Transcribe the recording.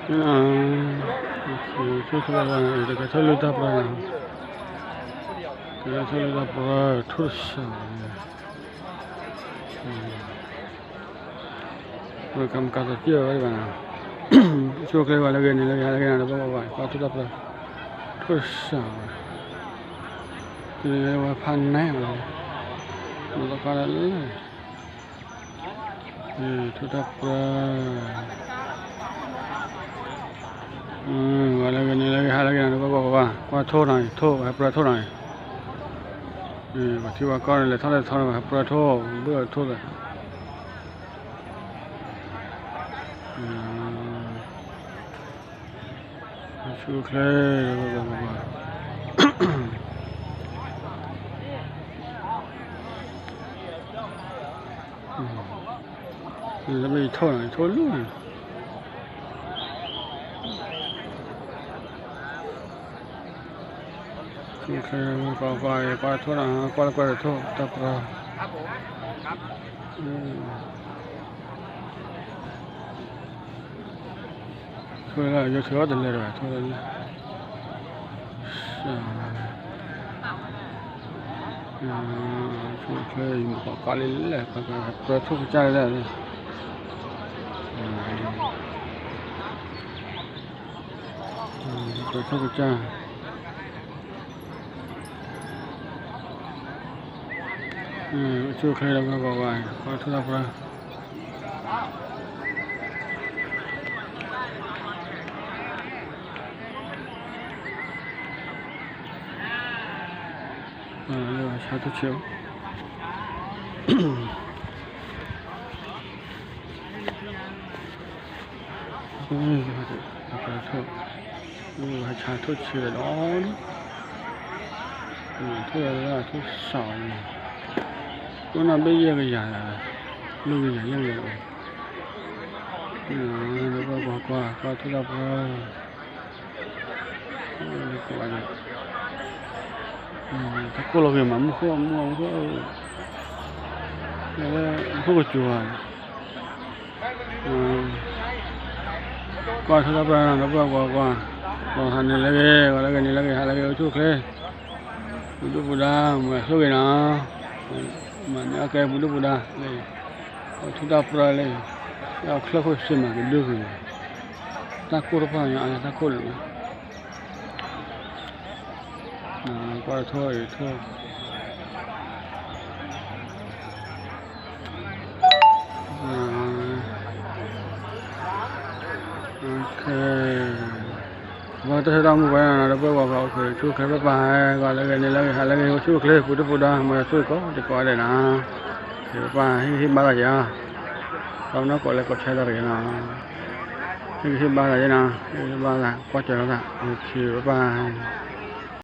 အၢ ဆိၣ်ချ့လၢ တကဲထီၣ်လၢတၢ်ပြၢ, တကဲထီၣ်လၢတၢ်ပြၢ ထိၣ်တစှၤဘၣ်, ပကမၤကၤသးစၢ်ဝဲဘၣ်, ဆိၣ်ချ့ဝဲလၢဂ့ၤန့ၣ် လၢဂ့ၤဟးလၢဂ့ၤန့ၣ် ဒီပုၢ်ဝဲၢ် ကွၢ်ထိၣ်တၢ်ပြၢ ထိၣ်တစှၤဘၣ်, ဝဲဖးနဲလီၤ, မၤသကိးတၢ်လၢ ထိၣ်တၢ်ပြၢ, ဝဲလၢဂ့ၤန့ၣ် လၢဂ့ၤဟးလၢဂ့ၤန့ၣ် ဒီပုၢ်ဝဲၢ် ကွၢ်ထိၣ်နီၤ ထိၣ် ပှၤဟဲပြၢထိၣ်နီၤ, ပှၤထံပှၤကီၢ်န့ၣ် လဲၤထီၣ်လဲၤထီၣ် ပှၤဟဲပြၢထိၣ် ဘၣ်ထိၣ်သး ဆိၣ်ချ့ လၢမ့ၢ်ထိၣ်နီၤ ထိၣ်လံ, ဆိၣ်ချ့ ကွၢ်ကွၢ် ကွၢ်ထိၣ်နီၤ ကွၢ်လၢကွၢ်ထိၣ် တၢ်ပြၢ ထိၣ်လၢယိၤထၢၣ်အီၤတလဲၤဒီး ထိၣ်လၢ ဆိၣ်ချ့ ယမၤကီးကါလံလဲၣ် ပှၤပြၢထိၣ်ကစၢ်လဲၣ်, ပြၢထိၣ်ကစၢ် ဆိၣ်ချ့လၢပှၤကွၢ်ကွၢ် ကွၢ်ထိၣ်တၢ်ပြၢ ဆါထိၣ်ဆံး ဟးဆါထိၣ်ဆံးဒီး ထိၣ်လၢထိၣ်စးန့ၣ် ကိးနီၢ်ဘ့ၣ်ယဲၢ်ကယၤ လွံၢ်ကယၤယဲၢ်ကယၤ ကွၢ်ကွၢ်ကွၢ် ကွၢ်ထိၣ်တၢ်ပြၢ တၢ်ကိၢ်လီၤဂ့ၤမး မူခိၣ် မူခိၣ် မူခိၣ်ကစူၤဧါ ကွၢ်ထိၣ်တၢ်ပြၢနီၤ ဒီပုၢ်ဝဲၢ်ကွၢ်ကွၢ် ဟးန့ၣ်လၢဂ့ၤ ဂီၤလၢဂ့ၤန့ၣ်လၢဂ့ၤ ဟးလၢဂ့ၤ အိၣ်ဆူၣ်အိၣ်ချ့ ပူၤဒုၣ်ပူၤဒါ မၤဆိၣ်ဂ့ၤနီၤ မၤန့ၢ်အကဲပူၤဒုၣ်ပူၤဒါ လၢ အိၣ်ထိၣ်တၢ်ပြၢလၢ လၢချၢၣ်ခိၣ်စ့မၤကဒုဂ့ၤ တၢ်ကိၢ်တဖၣ်ညါအါ တၢ်ကိၢ်လၢ ကွၢ်ထိၣ်အံၤထိၣ် ဘၣ်တၢ်ဆၢတၢ်မုာ်ပှၤနီၤ ဒီပုၢ်ဝဲၢ် အိၣ်ဆူၣ်အိၣ်ချ့ ပၢ်ပၢ် ဟဲဂီၤလၢဂ့ၤန့ၣ်လၢဂ့ၤ ဟးလၢဂ့ၤ အိၣ်ဆူၣ်အိၣ်ချ့ ပူၤဒုၣ်ပူၤဒါ မၤဆိၣ်ဂ့ၤကိးဒဲးကိးဂၤဒဲးနီၤ ပၢ်ပၢ် ဟ့ၣ်ဂံၢ်ဟ့ၣ်ဘါသးယၤ ပှၤမနီၢ်ကိးလဲၤကိးဆဲးသးတဂ့ၤနီၤ ဟ့ၣ်ဂံၢ်ဟ့ၣ်ဘါသးယၤနီၤ ဟ့ၣ်ဂံၢ်ဟ့ၣ်ဘါသး ကွၢ်စၢၤလိာ်သး အိၣ်ဆူၣ် ပၢ်ပၢ်